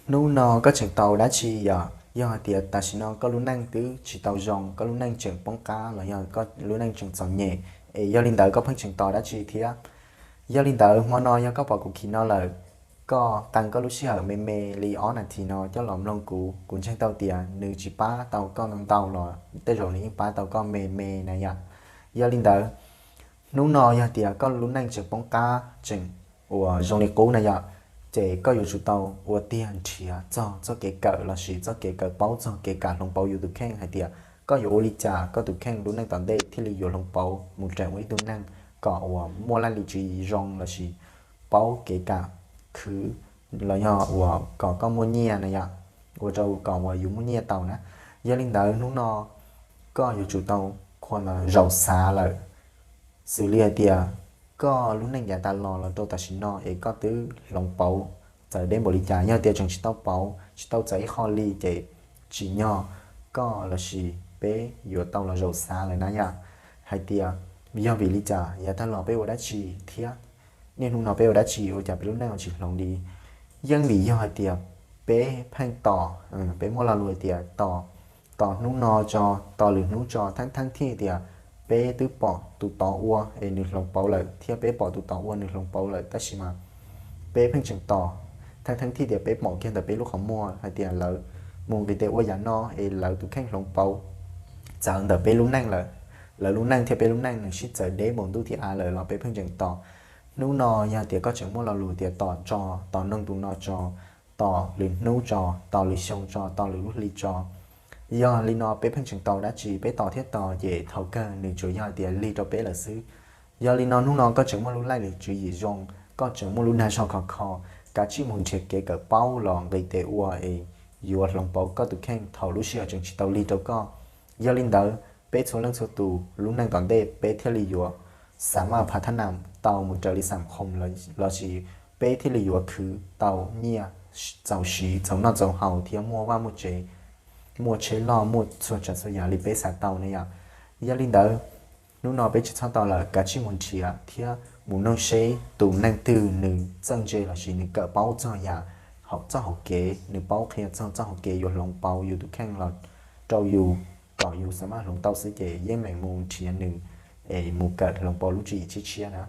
Hnub no koj tseem tos dab tsi yom? Yog hais tias tam sim no koj lub neej twb tsis tau zoo, koj lub neej tseem poob qab los yog koj lub neej tseem txom nyem, es yog li ntawd koj pheej tseem tos dab tsi thiab? Yog li ntawd hmo no yog koj pom kuv khi no lawm, koj qee koj lub sij hawm me me li ob nas this no coj los mloog kuv. Kuv ntseeg tau tias nws tsis pab tau koj ntau los tej zaum nws yeej pab tau koj me me na yom. Yog li ntawd, hnub no yog tias koj lub neej tseem poob qab tseem uas zoo li qub na yom, ces koj yuav tsum tau ua tiag nrhiav txog txoj kev kawm lossis txoj kev kawm paub txog kev kam hloov pauv yus tus kheej hais tias koj yuav ua li cas koj tus kheej lub neej tom ntej thiaj li yuav hloov pauv mus raws ua ib tug neeg kom uas muaj laj lim tswv yim zoo lossis paub kev kam khwv los yog uas kom koj muaj nyiaj na yom, ua rau kom uas yus muaj nyiaj tau na. Yog li ntawd hnub no koj yuav tsum tau khuam zaum xav lawm, xws li hais tias koj lub neej yav tas los los rau tam sim no es koj twb hloov pauv txawv deb npaum li cas. Yog tias tseem tsis tau pauv, tsis tau txawv ib qho li ces tsim nyog koj lossis peb yuav tau los zaum xav lawm na yom, hais tias yog vim li cas yav tag los peb ua dab tsi thiab niaj hnub no peb ua dab tsi ua cas peb lub neej tsis hloov li. Yeej vim yog hais tias peb pheej tos, peb muaj lo lus hais tias tos, tos hnub no tso, tos lwm hnub tso, theej theej thiaj tias peb twb pom tus tod ua es nws hloov pauv lawm thiab peb pom tus tod ua nws hloov pauv lawm tab sis mas peb pheej tseem tos, theej theej thiaj tias peb pom kiag ntawm peb lub qhov muag hais tias lawv mus nqis tes ua yam no es lawv tus kheej hloov pauv txawv ntawm peb lub neej lawm, lawv lub neej thiab peb lub neej nws sib txawv deb npaum ntuj thiab av lawm los peb pheej tseem tos. Hnub no yog tias koj tseem muaj lo lus tias tos tso, tos noog tus no tso, tos lwm hnub tso, tos lwm xyoo tso, tos lwm lub hli tso, yog li no peb pheej tseem tos dab tsi? Peb tos thiab tos ces thaum kawg nws tsuas yog tias lig rau peb lawm xwb. Yog li no hnub no koj tseem muaj lub laj lim tswv yim zoo, koj tseem muaj lub dag zog khov kho, kav tsij mus nrhiav kev kawm paub los nqis tes ua es yuav hloov pauv koj tus kheej thaum lub sij hawm tseem tsis tau lig rau koj. Yog li ntawd peb txhua leej txhua tus lub neej tom ntej peb thiaj li yuav xa maj phav thab nam tau mus raws li xam khoom lossis peb thiaj li yuav khwv tau nyiaj txaus siv txaus noj txaus haus thiab muaj vaj muaj tsev, muaj tsheb loj muaj txhua tsav txhua yam li peb xav tau ne yom. Yog li ntawd hnub no peb tsis txhob tos lawm, kav tsij mus nrhiav thiab mus noog seb tus neeg twg nws txawj ntse lossis nws kawm paub txog yam hauv txoj hauv kev, nws paub qhia txog txoj hauv kev yuav hloov pauv yus tus kheej los rau yus kom yus xa maj hloov tau xwb ces yeej meem mus nrhiav nws es mus kawm hloov pauv lub tswv yim tshiab tshiab na.